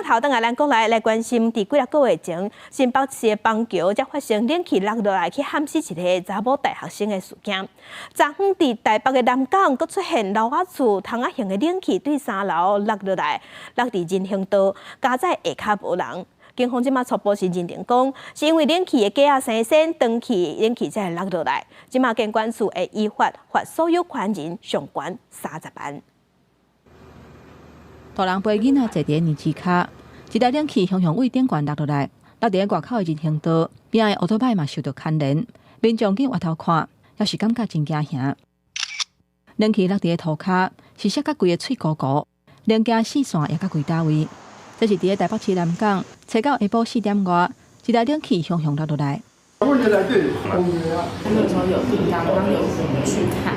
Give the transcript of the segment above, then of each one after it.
頭轉來咱國內來關心，佇幾若個月前，新北市的邦橋才發生冷氣落落來去焊死一个查某大學生的事件。昨昏佇台北的南港，閣出現樓仔厝窗仔型的冷氣對三樓落落來，落佇人行道，佳哉下跤無人。警方這馬初步是認定講，是因為冷氣的架仔生鉎，斷去冷氣才會落落來。這馬建管處會依法罰所有權人上懸30萬。大人陪囡仔坐佇年池跤，一台冷氣雄雄對頂懸落落來，落佇外口的人行道，邊仔的烏托邦嘛受著牽連，民眾緊倚頭看，猶是感覺真驚嚇。冷氣落佇塗跤，是摔甲規个碎糊糊，零件四散也甲規搭位。這是佇咧台北市南港，初九下晡4點外，一台冷氣雄雄落落來。那個時候有訂單，剛有去看，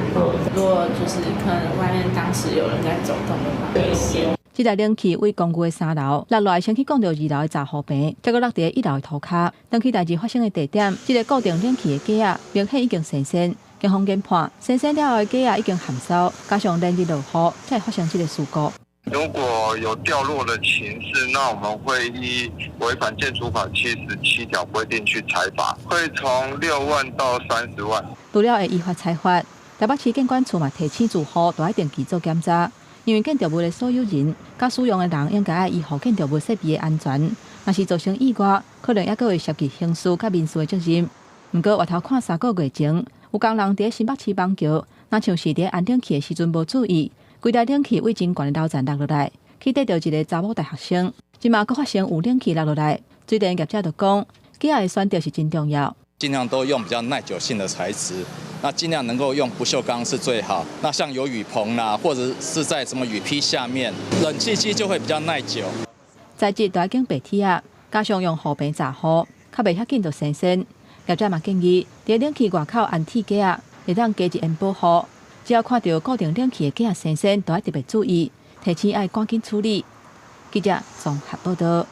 如果就是可能外面當時有人在走動的話，危險。這台冷氣對公寓的三樓落落來，先去摃著二樓的雜貨棚，再閣落佇一樓的塗跤。當起代誌發生的地點，這个固定冷氣的架仔明顯已經生鉎。警方研判，生鉎了後的架仔已經含燒，加上連日落雨，才會發生這个事故。如果有掉落的情勢，那我們會依違反建築法77條規定去裁罰，會從6萬到30萬。除了會依法裁罰，台北市建管處嘛提醒住戶都愛定期做檢查，因為建築物的所有人佮使用的人應該愛維護建築物設備的安全。若是造成意外，可能猶閣會涉及刑事佮民事的責任。毋過，倚頭看3個月前，有工人佇新北市邦橋，若像是佇安冷氣的時陣無注意，規台冷氣對真懸的樓層落落來，去硩著一个查某大學生。這馬閣發生有冷氣落落來，水電業者就講，架仔的選擇是真重要。盡量都用比較耐久性的材質，那盡量能夠用不鏽鋼是最好。那像有雨棚啦，或者是在什麼雨披下面，冷氣機就會比較耐久。材質都愛揀白鐵仔，加上用雨棚遮雨，較袂遐緊就生鉎。業者嘛建議，佇冷氣外口安鐵架仔，會當加一層保護。只要看著固定冷氣的架仔生鉎，都愛特別注意，提醒愛趕緊處理。記者綜合報道。